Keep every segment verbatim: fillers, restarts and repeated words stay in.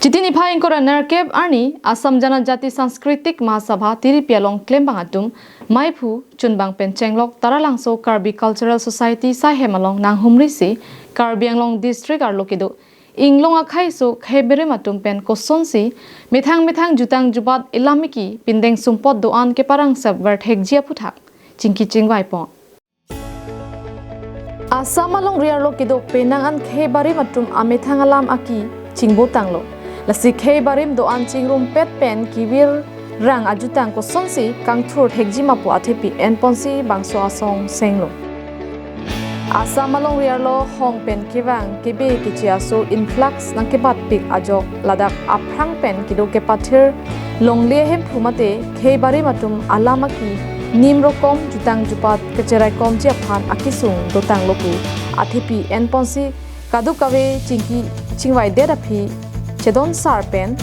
Chiti niphai ingkoi ra nerkep arni Assam Janajati Sanskritik Mahasabha tiripi along klembang atum, maiphu, chunbang pen chenglok Taralangso Karbi Cultural Society saihem along nanghumrisi Karbi Anglong District arlo kedo Inglong akhei so khei barim atum pen kosonsi methang methang jutang jubat ilamiki pindeng sumpot do-an keparang sep ver thekji aphuthak chingki chingvai pon. Assam alongri arlo kedo penang an khei barim atum amethang alam aki chingbotanglo. Lasi khei barim do-an chingrumpet pen kevir rang ajutang kosonsi kangthur thekji ma pu athepi enponsi bangso asong senglo. Assam alongri arlo hong pen kevang kebe keche aso influx nangkebatpik ajok ladak aphrang pen kedo kepathir longle hemphu mate khei barim atum alam aki nim rokom jutang jubat kacheraikomji aphan akesung dotanglo pu athepi enponsi kadokave chingki chingvaidet aphi chedon sar pen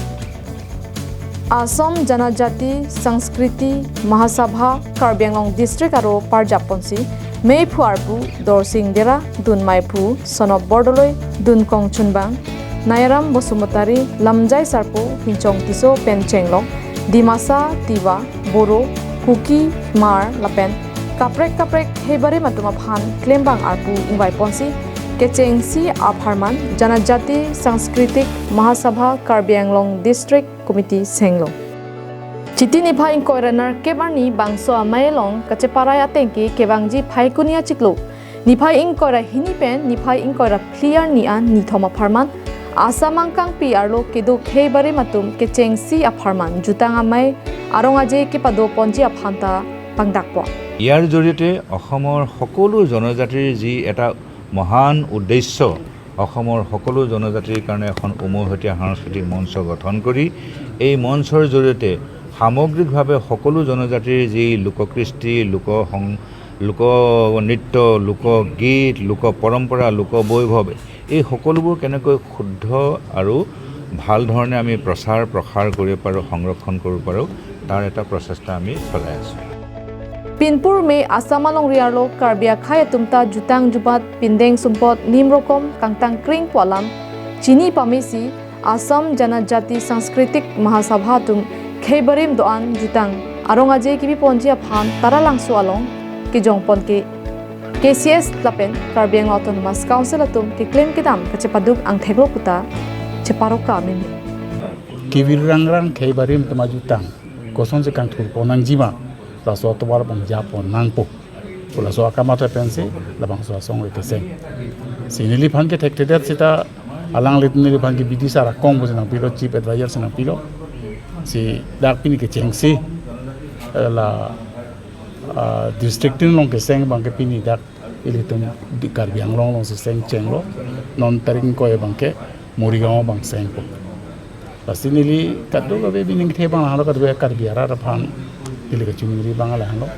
Assam Janajati Sanskriti Mahasabha Karbi Anglong District aro parjap ponsi meiphu arpu Dorsing Dera, dun maiphu Sonop Bordoloi, dun kongchunbang Nayaram Basumatary, lamjai sarpo Hinchong Tisso pen chenglok Dimasa, Tiwa, Boro, Kuki, Hmar lapen kaprek kaprek khei barim atum aphan klembang arpu ingvai ponsi kechengsi apharman Janajati Sanskriti Mahasabha Karbi Anglong District Committee senglo. Chiti niphai ingkoi ra nerkep arni bangso amei along kacheparai atengke kevangji Phaikuni achiklo. Niphai ingkoi ra hini pen niphai ingkoi ra phli arni an nithom apharman Assam angkangpi arlo kedo khei barim atum kechengsi apharman jutang amei arong aje kepado ponji aphan ta pangdakpon. ইয়াৰ জৰিয়তে অসমৰ সকলো জনজাতিৰ যি এটা মহান উদ্দেশ্য, অসমৰ সকলো জনজাতিৰ কাৰণে এখন উমৈহতীয়া সাংস্কৃতিক মঞ্চ গঠন কৰি এই মঞ্চৰ জৰিয়তে সামগ্ৰিকভাৱে সকলো জনজাতিৰ যি লোককৃষ্টি, লোকসং-, লোকনৃত্য, লোকগীত, লোক পৰম্পৰা, লোক বৈভৱ, এই সকলোবোৰ কেনেকৈ শুদ্ধ আৰু ভাল ধৰণে আমি প্ৰচাৰ প্ৰসাৰ কৰিব পাৰোঁ, সংৰক্ষণ কৰিব পাৰোঁ, তাৰ এটা প্ৰচেষ্টা আমি চলাই আছোঁ। Pinpur me Assam alongri arlo Karbi akhei atum ta jutang jubat pindeng sumpot nim rokom kangtang kring pu alam chini pamesi Assam Janajati Sanskriti Mahasabha atum khei barim do-an jutang arong aje kebi ponji aphan Taralangso along kejong pon ke K C S lapen Karbi Anglong Autonomous Council atum keklem kedam kachepaduk angtheklo pu ta cheparoka meme. Kevir rang rang khei barim atum ajutang kosonsi kangthur pon nangji ma, laso atovar pon ja pon nangpo pu laso akam athe pensi labangso asong le keseng. Si neliphan ke thekthedet seta alangli neliphan ke bidi sar akong pusi nangpilo, chief advisor si nangpilo. Si dak pini kechengsi, eh, la, ah, district tin along keseng abang ke pini dak ilitum di Karbi Anglong alongsi seng chenglo, non tarik ingkoi abang ke Morigaon abang sengpo. Lasi neli kadokave bi ningthe abang halo kadokave Karbi arat aphan neli kachiningri abang lahelo.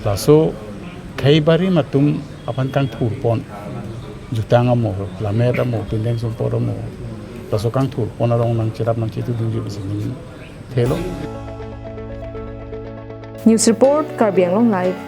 Laso khei barim atum aphan kangthur pon, jutang amo, lammet amo, pindeng sumpot amo, laso kangthur pon arong nangcherap nangchetudunji pusi ningthelo. News report, Karbi Anglong Live.